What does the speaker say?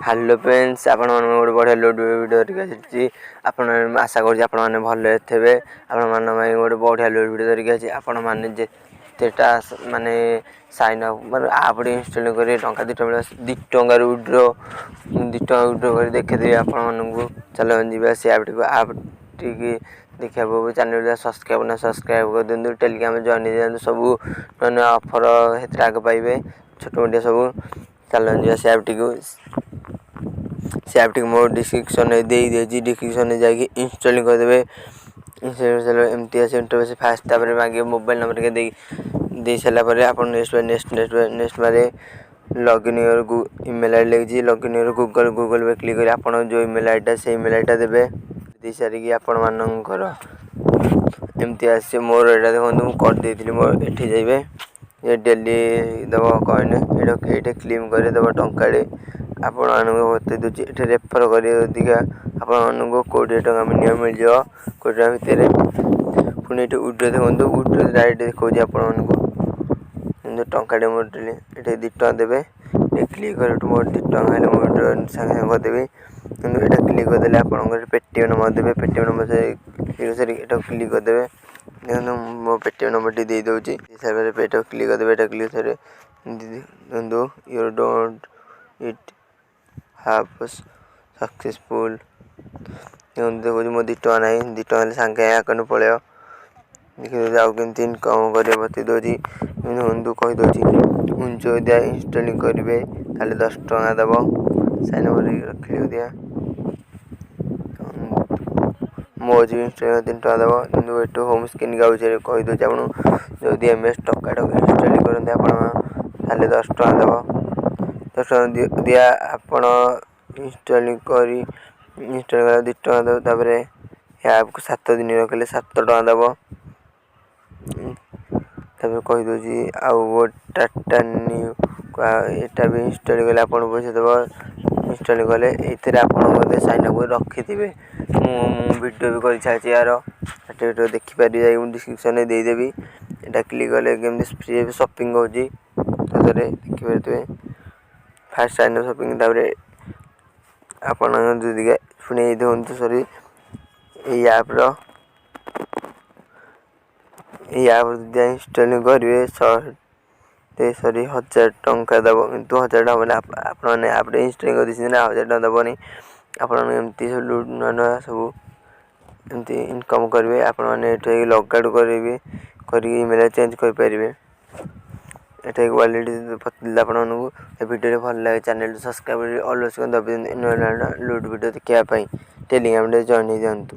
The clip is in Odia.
ହ୍ୟାଲୋ ଫ୍ରେଣ୍ଡସ୍, ଆପଣମାନଙ୍କୁ ଗୋଟେ ବଢ଼ିଆ ଲୁଟ୍ ଭିଡ଼ିଓ ଧରିକି ଆସିଛି। ଆପଣ ଆଶା କରୁଛି ଆପଣମାନେ ଭଲରେ ଥିବେ। ଆପଣମାନଙ୍କ ପାଇଁ ଗୋଟେ ବଢ଼ିଆ ଲୁଟ୍ ଭିଡ଼ିଓ ଧରିକି ଆସିଛି। ଆପଣମାନେ ଯେତେଟା ମାନେ ସାଇନ୍ ଅପ୍, ମାନେ ଆପ୍ଟି ଇନଷ୍ଟଲ୍ କରି ଟଙ୍କା 2 ଟଙ୍କା ମିଳିବ। 2 ଟଙ୍କାରୁ ୱିଡ୍ରୋ, 2 ଟଙ୍କା ୱିଡ୍ରୋ କରି ଦେଖେଇଦେବି ଆପଣମାନଙ୍କୁ। ଚାଲ ଯିବା ସେ ଆପ୍ଟିକୁ। ଆପ୍ଟିକି ଦେଖିବାକୁ ଚ୍ୟାନେଲ୍ ସବସ୍କ୍ରାଇବ୍ ନା ସବସ୍କ୍ରାଇବ୍ କରିଦିଅନ୍ତୁ, ଟେଲିଗ୍ରାମରେ ଜଏନ୍ ହେଇଯାଆନ୍ତୁ। ସବୁ ନୂଆ ନୂଆ ଅଫର୍ ସେଥିରେ ଆଗ ପାଇବେ, ଛୋଟ ମୋଟିଆ ସବୁ। ଚାଲନ୍ତୁ ଯିବା ସେ ଆପ୍ଟିକୁ। ସେ ଆପ୍ଟିକୁ ମୋ ଡିସ୍କ୍ରିପ୍ସନ୍ରେ ଦେଇଦେଇଛି। ଡିସ୍କ୍ରିପ୍ସନ୍ରେ ଯାଇକି ଇନଷ୍ଟଲିଂ କରିଦେବେ। ଇନଷ୍ଟଲ୍ କରିସାରିଲା ଏମିତି ଆସିବ ଇଣ୍ଟରଫେସ୍ ଫାଷ୍ଟ। ତାପରେ ମାଗିବ ମୋବାଇଲ୍ ନମ୍ବର ଟିକେ। ଦେଇ ସାରିଲା ପରେ ଆପଣ ନେକ୍ସଟ, ନେକ୍ସଟ, ନେକ୍ସଟ, ନେକ୍ସଟ ମାରିବେ। ଲଗ୍ଇନ୍ your email ID ଲେଖିଛି। ଲଗ୍ଇନ୍ your Google, ଗୁଗଲ୍ରେ କ୍ଲିକ୍ କରି ଆପଣ ଯେଉଁ ଇମେଲ୍ ଆଇଡ଼ିଟା, ସେଇ ଇମେଲ୍ ଆଇଡ଼ିଟା ଦେବେ। ଦେଇ ସାରିକି ଆପଣମାନଙ୍କର ଏମିତି ଆସିବ। ମୋର ଏଇଟା ଦେଖନ୍ତୁ, ମୁଁ କରିଦେଇଥିଲି ମୋର। ଏଠି ଯିବେ, ଏ ଡେଲି ଦେବ କଏନ୍। ଏଇଟା ଏଇଠି କ୍ଲେମ୍ କରି ଦେବ ଟଙ୍କାଟେ ଆପଣମାନଙ୍କୁ ବତେଇ ଦେଉଛି। ଏଠି ରେଫର୍ କରିବେ ଅଧିକା, ଆପଣମାନଙ୍କୁ 20 ଟଙ୍କା ମିନିମମ୍ ମିଳିଯିବ 20 ଟଙ୍କା ଭିତରେ। ପୁଣି ଏଠି ୱିଡ୍ରୋ ଦେଖନ୍ତୁ, ୱିଡ୍ରୋ ଡାଇରେକ୍ଟ ଦେଖାଉଛି ଆପଣମାନଙ୍କୁ। କିନ୍ତୁ ଟଙ୍କାଟେ ମୋର ଡେଲି ଏଠି 2 ଟଙ୍କା ଦେବେ। ଏଠି କ୍ଲିକ୍ କରି ଏଠୁ ମୋର 2 ଟଙ୍କା ହେଲେ ମୁଁ ୱିଡ୍ରୋ ସାଙ୍ଗେ ସାଙ୍ଗେ କରିଦେବି। କିନ୍ତୁ ଏଇଟା କ୍ଲିକ୍ କରିଦେଲେ ଆପଣଙ୍କର ପେଟିଏମ୍ ନମ୍ବର ଦେବେ। ପେଟିଏମ୍ ନମ୍ବର କ୍ଲିକ୍ ସାରିକି ଏଟାକୁ କ୍ଲିକ୍ କରିଦେବେ। ଦେଖନ୍ତୁ, ମୋ ପେଟିଏମ୍ ନମ୍ବରଟି ଦେଇଦେଉଛି। ଦେଇସାରିଲା ପରେ ଏଟାକୁ କ୍ଲିକ୍ କରିଦେବେ। ଏଟା କ୍ଲିକ୍ ସାରି ଦେଖନ୍ତୁ, "You don't it have successful." ଦେଖନ୍ତୁ, ଦେଖୁଛି ମୋ 2 ଟଙ୍କା ନାହିଁ। 2 ଟଙ୍କା ହେଲେ ସାଙ୍ଗେ ସାଙ୍ଗେ ଆକାଉଣ୍ଟ ପଳେଇବ। ଦେଖିଦେଉଛି ଆଉ କେମିତି ଇନକମ୍ କରିବ ବତେଇ ଦେଉଛି। ଦେଖନ୍ତୁ, କହିଦେଉଛି, ଯଦି ଇନଷ୍ଟଲିଂ କରିବେ ତାହେଲେ 10 ଟଙ୍କା ଦେବ। ସାଇନ୍ ଅପ୍ ରଖିଲେ ଦିଆ ମୋ ବି ଇନଷ୍ଟଲ୍ 3 ଟଙ୍କା ଦେବ। କିନ୍ତୁ ଏଠୁ ହୋମ୍ ସ୍କ୍ରିନ୍ ଗାଉଛି, କହିଦେଉଛି ଆପଣଙ୍କୁ, ଯଦି ଏମ୍ ଏସ୍ ଟଙ୍କାଟାକୁ ଇନଷ୍ଟଲ୍ କରନ୍ତି ଆପଣ, ତାହେଲେ 10 ଟଙ୍କା ଦେବ। 10 ଟଙ୍କା ଦିଆ ଆପଣ ଇନଷ୍ଟଲିଂ କରି ଇନଷ୍ଟଲ୍ କଲେ 2 ଟଙ୍କା ଦେବ। ତାପରେ ଏ ଆପ୍କୁ 7 ଦିନ ରଖିଲେ 7 ଟଙ୍କା ଦେବ। ତାପରେ କହିଦେଉଛି, ଆଉ ଟାଟା ନ୍ୟୁ ଏଇଟା ବି ଇନଷ୍ଟଲ୍ କଲେ ଆପଣଙ୍କୁ ପଇସା ଦେବ। ଇନଷ୍ଟଲ୍ କଲେ ଏଇଥିରେ ଆପଣ ବୋଧେ ସାଇନ୍ ଅପ୍ କରି ରଖିଥିବେ। ମୁଁ ଭିଡ଼ିଓ ବି କରି ଛାଡ଼ିଛି ୟାର, ଭିଡ଼ିଓ ଦେଖିପାରିବେ ଯାଇକି, ମୁଁ ଡିସ୍କ୍ରିପ୍ସନ୍ରେ ଦେଇଦେବି। ଏଇଟା କ୍ଲିକ୍ କଲେ କେମିତି ଫ୍ରି ସପିଂ ହେଉଛି ତାଦେହରେ ଦେଖିପାରୁଥିବେ। Fast sign up shopping. ତାପରେ ଆପଣ ଯଦି ପୁଣି ଦେଖନ୍ତୁ, ସରି, ଏଇ ଆପ୍ର ଯଦି ଇନଷ୍ଟଲିଂ କରିବେ, 100, ସରି, 1000 ଟଙ୍କା ଦେବ। କିନ୍ତୁ 1000 ଟଙ୍କା ମାନେ ଆପଣମାନେ ଆପ୍ରେ ଇନଷ୍ଟଲିଂ କରିଦେଇଛନ୍ତି ନା, 1000 ଟଙ୍କା ଦେବନି। ଆପଣମାନେ ଏମିତି ସବୁ ନୂଆ ନୂଆ ସବୁ ଏମିତି ଇନକମ୍ କରିବେ। ଆପଣମାନେ ଏଠି ଲଗ୍ଆଉଟ୍ କରିବେ, କରିକି ଇମେଲ୍ ଚେଞ୍ଜ କରିପାରିବେ। ଏଠି ୱାଲେଟ୍ ଆପଣମାନଙ୍କୁ ଏ ଭିଡ଼ିଓରେ ଭଲ ଲାଗେ, ଚ୍ୟାନେଲ୍ ସବସ୍କ୍ରାଇବ୍ କରି ଅଲ୍ ଦବି। ନୂଆ ନୂଆ ଲୁଟ୍ ଭିଡ଼ିଓ ଦେଖିବା ପାଇଁ ଟେଲିଗ୍ରାମରେ ଜଏନ୍ ହେଇଯାଆନ୍ତୁ।